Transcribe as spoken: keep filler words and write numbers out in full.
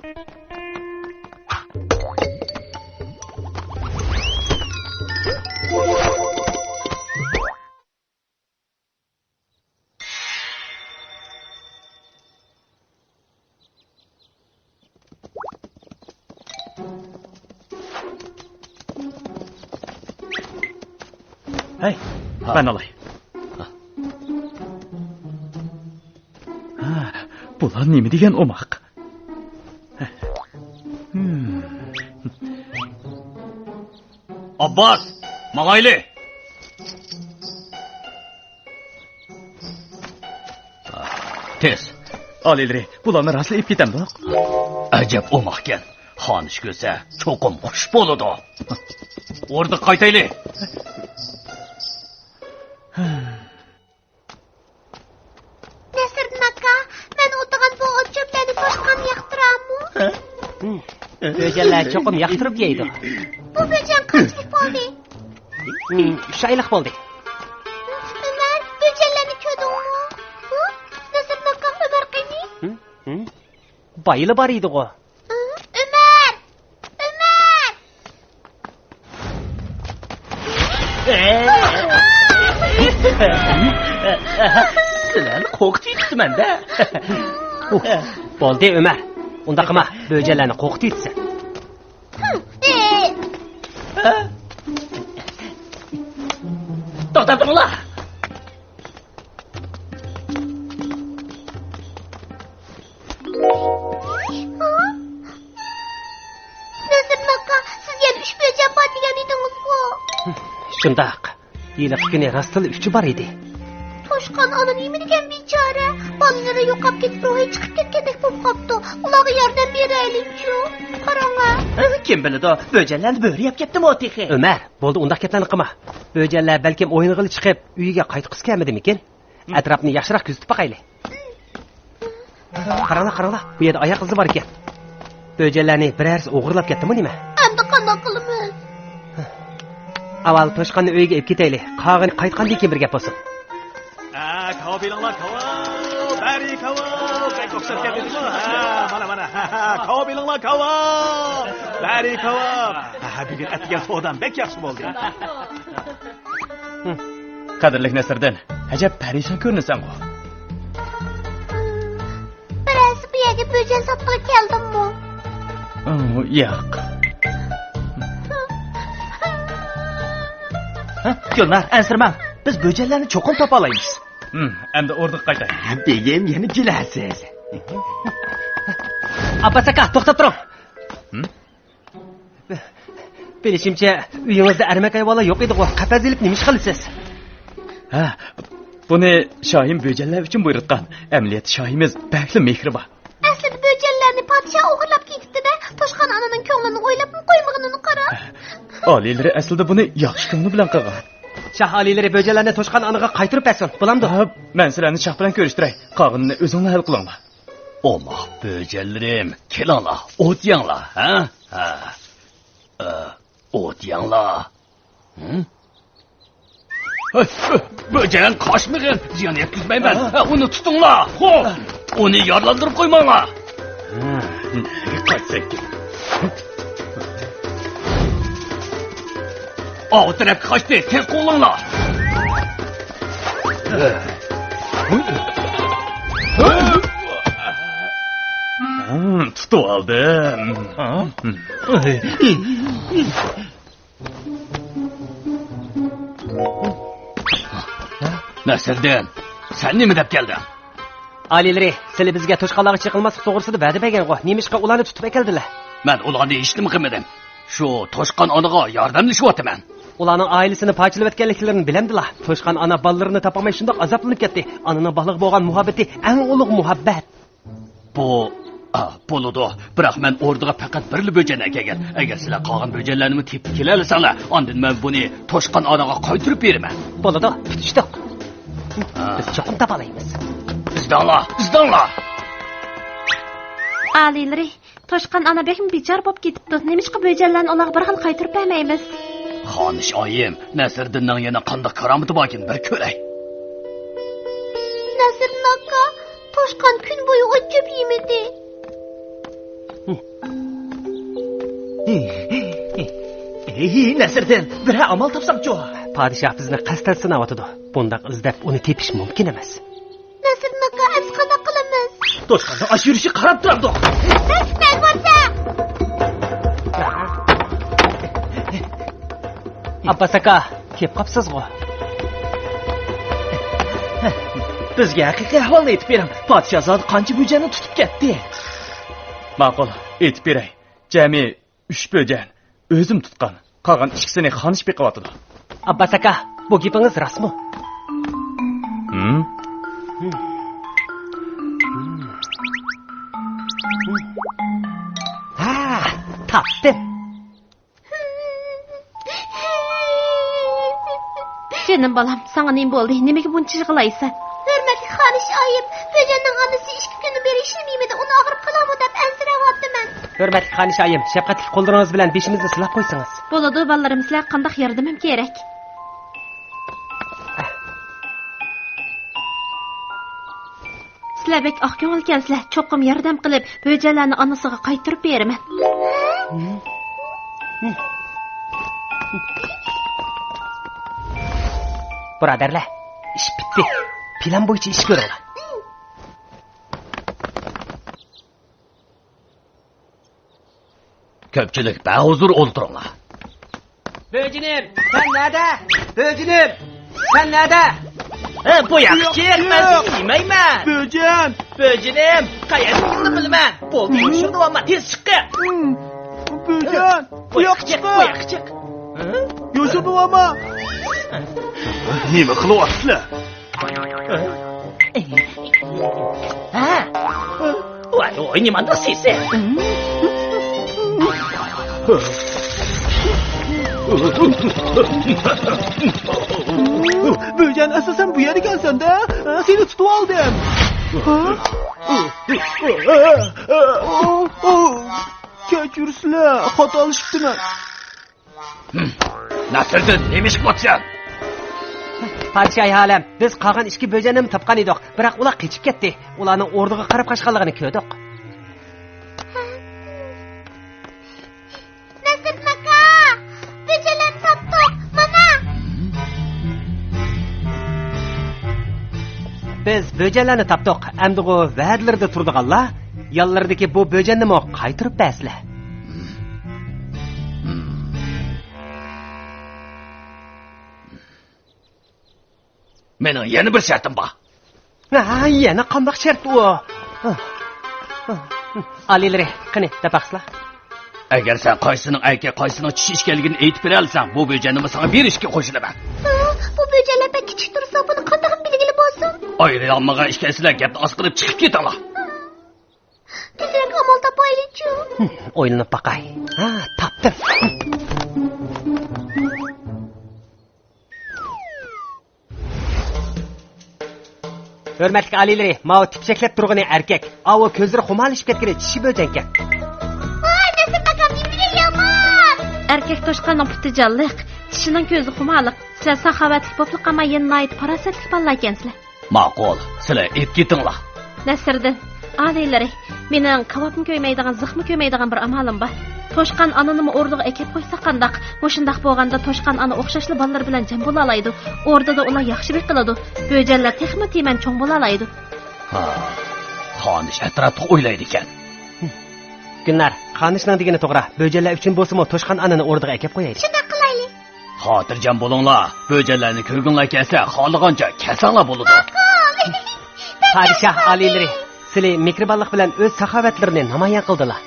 ھەي، ھا. مەن ئالاي. ھا، بۇلار نېمە دېگەن ئوماق؟ ھىم. ئابباس، ماڭايلى! تېز. ئالىيلىرى، بۇلارنى راستلا ئېلىپ كېتەمدۇق؟ ئەجەب ئوماقكەن. خانىش كۆرسە، چوقۇم خۇش بولىدۇ. ئوردىغا قايتايلى. نەسىردىن ئاكا، مەن ئوتىغان بۇ ئوت-چۆپلەرنى توشقان ياقتۇرامۇ؟ بۆجەنلەر چوقۇم ياقتۇرۇپ يەيدۇ. بۇ بۆجەن قانچىلىك بولدى؟ ئۈچ ئايلىق بولدى. ئۆمەر، بۆجەنلەرنى كۆردۈڭمۇ؟ ھە؟ نەسىردىن ئاكا، ئۆمەر قېنى؟ بايىلا بار ئىدىغۇ. ئۆمەر! ئۆمەر! سىلەرنى قورقۇتۇۋېتىپتىمەن-دە. بولدى، ئۆمەر. ئۇنداق قىلما، بۆجەنلەرنى قورقۇتۇۋېتىسەن. توختاپ تۇرۇڭلار! نەسىردىن ئاكا، سىز يەنە ئۈچ بۆجەن بار دېگەن ئىدىڭىزغۇ؟ شۇنداق. ھېلىقى كۈنى راستلا ئۈچى بار ئىدى. توشقان ئانا نېمە دېگەن بىچارە؟ بالىلىرى يوقاپ كېتىپ، روھى چىقىپ كەتكەندەك بولۇپ قاپتۇ. ئۇلارغا ياردەم بېرەيلىچۇ. قاراڭا. كىم بىلىدۇ، بۆجەنلەرنى بۆرە يەپ كەتتىمۇ تېخى. ئۆمەر، بولدى، ئۇنداق گەپلەرنى قىلما. بۆجەنلەر بەلكىم ئوينىغىلى چىقىپ، ئۆيىگە قايتقۇسى كەلمىدىمىكىن؟ ئەتراپنى ياخشىراق كۆزىتىپ باقايلى. قاراڭلار، قاراڭلار، بۇ يەردە ئاياق ئىزى بار ئىكەن. بۆجەنلەرنى بىرەرسى ئوغرىلاپ كەتتىمۇ نېمە؟ ئەمدى قانداق قىلىمىز؟ ئاۋۋال توشقاننى ئۆيىگە ئېلىپ كېتەيلى. قالغىنى قايتقاندىن كېيىن بىر گەپ بولسۇن. ھە، كاۋاپ ئېلىڭلار، كاۋاپ. بەرى كاۋاپ. بەك ئوخشاش گەپ ئىدىغۇ. ھە، مانا، مانا. ھە، ھە، كاۋاپ ئېلىڭلار، كاۋاپ. بەرى كاۋاپ. ھە، ھە، بۈگۈن ئەتىگەن سودام بەك ياخشى بولدى. قەدىرلىك نەسىردىن، ئەجەب پەرىشان كۆرۈنىسەنغۇ. بىرەرسى بۇ يەرگە بۆجەن ساتقىلى كەلدىمۇ؟ ئۇ، ياق. ھە، گۈلنار، ئەنسىرىمەڭ. بىز بۆجەنلەرنى چوقۇم تاپالايمىز. ھىم، ئەمدى ئوردىغا قايتاي. بېگىم، يەنە كېلەرسىز. ئابباس ئاكا، توختاپ تۇرۇڭ. ھىم؟ بىلىشىمچە، ئۆيىڭىزدە ئەرمەك ھايۋانلار يوق ئىدىغۇ، قەپەس ئېلىپ نېمە ئىش قىلىسىز؟ ھە، بۇنى شاھىم بۆجەنلەر ئۈچۈن بۇيرۇتقان. ئەمەلىيەتتە شاھىمىز بەكلا مېھرىبان. ئەسلىدە بۆجەنلەرنى پادىشاھ ئوغرىلاپ كېتىپتۇ-دە، توشقان ئانىنىڭ كۆڭلىنى ئويلاپمۇ قويمىغىنىنى قارا. ئالىيلىرى ئەسلىدە بۇنى ياخشى كۆڭلى بىلەن قىلغان. شاھ ئالىيلىرى بۆجەنلەرنى توشقان ئانىغا قايتۇرۇپ بەرسۇن، بولامدۇ؟ ھە، مەن سىلەرنى شاھ بىلەن كۆرۈشتۈرەي. قالغىنىنى ئۆزۈڭلار ھەل قىلىڭلار. ئوماق بۆجەنلىرىم، كېلىڭلار، ئوت يەڭلار، ھە؟ ھە. ئە، ئوت يەڭلار. ھىم؟ ھە، ھە، بۆجەن قاچمىغىن، زىيان يەتكۈزمەيمەن. ھە، ئۇنى تۇتۇڭلار. خوپ، ئۇنى يارىلاندۇرۇپ قويماڭلار. ھە، نەگە قاچساككىن؟ ئاۋۇ تەرەپكە قاچتى، تېز قوغلىڭلار. ھىم، تۇتۇۋالدىم. نەسىردىن، سەن نېمە دەپ كەلدىڭ؟ ئالىيلىرى، سىلى بىزگە توشقانلارغا چېقىلماسلىق توغرىسىدا ۋەدە بەرگەنغۇ، نېمىشقا ئۇلارنى تۇتۇپ ئەكەلدىلە؟ مەن ئۇلارنى ھېچنېمە قىلمىدىم. شۇ توشقان ئانىغا ياردەملىشىۋاتىمەن. ئۇلارنىڭ ئائىلىسىنى پارچىلىۋەتكەنلىكلىرىنى بىلەمدىلا؟ توشقان ئانا بالىلىرىنى تاپالماي شۇنداق ئازابلىنىپ كەتتى. ئانىنىڭ بالىغا بولغان مۇھەببىتى ئەڭ ئۇلۇغ مۇھەببەت. بۇ، ئا، بولىدۇ. بىراق مەن ئوردىغا پەقەت بىرلا بۆجەن ئەكەلگەن. ئەگەر سىلەر قالغان بۆجەنلەرنىمۇ تېپىپ كېلەلىسەڭلار، ئاندىن مەن بۇنى توشقان ئانىغا قايتۇرۇپ بېرىمەن. بولىدۇ، پۈتۈشتۇق. ھا. بىز چوقۇم تاپالايمىز. ئىزدەڭلار، ئىزدەڭلار! ئالىيلىرى، توشقان ئانا بەكمۇ بىچارە بولۇپ كېتىپتۇ. نېمىشقا بۆجەنلەرنى ئۇلارغا بىر خىل قايتۇرۇپ بەرمەيمىز؟ خانىش ئايىم، نەسىردىننىڭ يەنە قانداق كارامىتى باركىن، بىر كۆرەي. نەسىردىن ئاكا، توشقان كۈن بويى ئوت چۆپ يېمىدى. ئېي، نەسىردىن، بىرەر ئامال تاپساڭچۇ؟ پادىشاھ بىزنى قەستەن سىناۋاتىدۇ. بۇنداق ئىزدەپ ئۇنى تېپىش مۇمكىن ئەمەس. نەسىردىن ئاكا، ئەمسە قانداق قىلىمىز؟ توشقاننىڭ ئاشۇ يۈرۈشى قاراپ تۇرامدۇ؟ ھە، مەن بارسا! ئابباس ئاكا، كېلىپ قاپسىزغۇ؟ بىزگە ھەقىقىي ئەھۋالنى ئېيتىپ بېرىڭ. پادىشاھ زادى قانچە بۆجەننى تۇتۇپ كەتتى؟ ماقۇل، ئېيتىپ بېرەي. جەمئىي ئۈچ بۆجەن. ئۆزۈم تۇتقان. قالغان ئىككىسىنى خانىش بېقىۋاتىدۇ. ئابباس ئاكا، بۇ گېپىڭىز راستمۇ؟ ھىم؟ ھە، تاپتىم. جېنىم بالام، ساڭا نېمە بولدى؟ نېمىگە بۇنچە يىغلايسەن؟ ھۆرمەتلىك خانىش ئايىم، بۆجەننىڭ ئانىسى ئىككى كۈندىن بېرى ئىشلىمىيمىدى، ئۇنى ئاغرىپ قالامۇ دەپ ئەنسىرەۋاتىمەن. ھۆرمەتلىك خانىش ئايىم، شەپقەتلىك قوللىرىڭىز بىلەن بېشىمىزنى سىلاپ قويسىڭىز. بولىدۇ، بالىلىرىم، سىلەرگە قانداق ياردىمىم كېرەك؟ سىلەر بەك ئاق كۆڭۈلكەنسىلەر، چوقۇم ياردەم قىلىپ، بۆجەنلەرنى ئانىسىغا قايتۇرۇپ بېرىمەن. بۇرادەرلەر، ئىش پۈتتى. پىلان بويىچە ئىش كۆرۈڭلار. كۆپچىلىك بەھۇزۇر ئولتۇرۇڭلار. بۆجىنىم، سەن نەدە؟ بۆجىنىم، سەن نەدە؟ ھە، بۇ ياققا چىق، مەن سېنى يېمەيمەن. بۆجەن! بۆجىنىم، قەيەرلىكىڭنى بىلىمەن. بولدى، يوشۇرۇنۇۋالما، تېز چىققىن. بۆجەن! بۇ ياققا چىق، بۇ ياققا چىق. يوشۇرۇنۇۋالما. نېمە قىلىۋاتىسىلەر؟ ھە؟ ۋاي، ۋاي، نېمانداق سېسىق. بۆجەن، ئەسلى سەن بۇ يەردىكەنسەن-دە. سېنى تۇتۇۋالدىم. كەچۈرسىلە، خاتالىشىپتىمەن. نەسىردىن، نېمە ئىش قىلىۋاتىسەن؟ پادىشاھى ئالەم، بىز قالغان ئىككى بۆجەننىمۇ تاپقان ئىدۇق، بىراق ئۇلار قېچىپ كەتتى. ئۇلارنىڭ ئوردىغا قاراپ قاچقانلىقىنى كۆردۇق. نەسىردىن ئاكا، بۆجەنلەرنى تاپتۇق، مانا. بىز بۆجەنلەرنى تاپتۇق، ئەمدىغۇ ۋەدىلىرىدە تۇرىدىغانلار يانلىرىدىكى بۇ بۆجەننىمۇ قايتۇرۇپ بەرسىلە. مېنىڭ يەنە بىر شەرتىم بار. ھە، يەنە قانداق شەرت ئۇ؟ ئالىيلىرى، قېنى، دەپ باقسىلا. ئەگەر سەن قايسىنىڭ ئەركەك، قايسىنىڭ چىشى ئىكەنلىكىنى ئېيتىپ بېرەلىسەڭ، بۇ بۆجەننىمۇ ساڭا بېرىشكە قوشۇلىمەن. ھە، بۇ بۆجەنلەر بەك كىچىك تۇرسا، بۇنى قانداقمۇ بىلگىلى بولسۇن؟ ئايرىلالمىغان ئىكەنسىلەر، گەپنى ئاز قىلىپ چىقىپ كېتىڭلار. تېزرەك ئامال تاپايلىچۇ. ئويلىنىپ باقاي. ھا، تاپتىم. ھۆرمەتلىك ئالىيلىرى، ماۋۇ تىپچەكلەپ تۇرغىنى ئەركەك. ئاۋۇ كۆزلىرى خۇمارلىشىپ كەتكىنى چىشى بۆجەنكەن. ۋاي، نەسىر ئاكام، نېمىدېگەن يامان! ئەركەك توشقاننىڭ پۇتى جانلىق، چىشىنىڭ كۆزى خۇمارلىق. سىلەر ساخاۋەتلىك بوپلا قالماي، يەنە ناھايىتى پاراسەتلىك بالىلاركەنسىلەر. ماقۇل، سىلەر ئېلىپ كېتىڭلار. نەسىردىن، ئالىيلىرى، مېنىڭ كاۋاپمۇ كۆيمەيدىغان، زىخمۇ كۆيمەيدىغان بىر ئامالىم بار. توشقان ئانىنىمۇ ئوردىغا ئەكەپ قويساق قانداق؟ مۇشۇنداق بولغاندا توشقان ئانا ئوخشاشلا بالىلىرى بىلەن جەم بولالايدۇ. ئوردىدا ئۇلار ياخشى بېقىلىدۇ. بۆجەنلەر تېخىمۇ تېمەن چوڭ بولالايدۇ. ھا، خانىش ئەتراپلىق ئويلايدىكەن. گۈلنار، خانىشنىڭ دېگىنى توغرا. بۆجەنلەر ئۈچۈن بولسىمۇ توشقان ئانىنى ئوردىغا ئەكەپ قويايلى. شۇنداق قىلايلى. خاتىرجەم بولۇڭلار، بۆجەنلەرنى كۆرگۈڭلار كەلسە، خالىغانچە كەلسەڭلار بولىدۇ. ماقۇل. پادىشاھ ئالىيلىرى، سىلى مېھرىبانلىق بىلەن ئۆز ساخاۋەتلىرىنى نامايان قىلدىلا.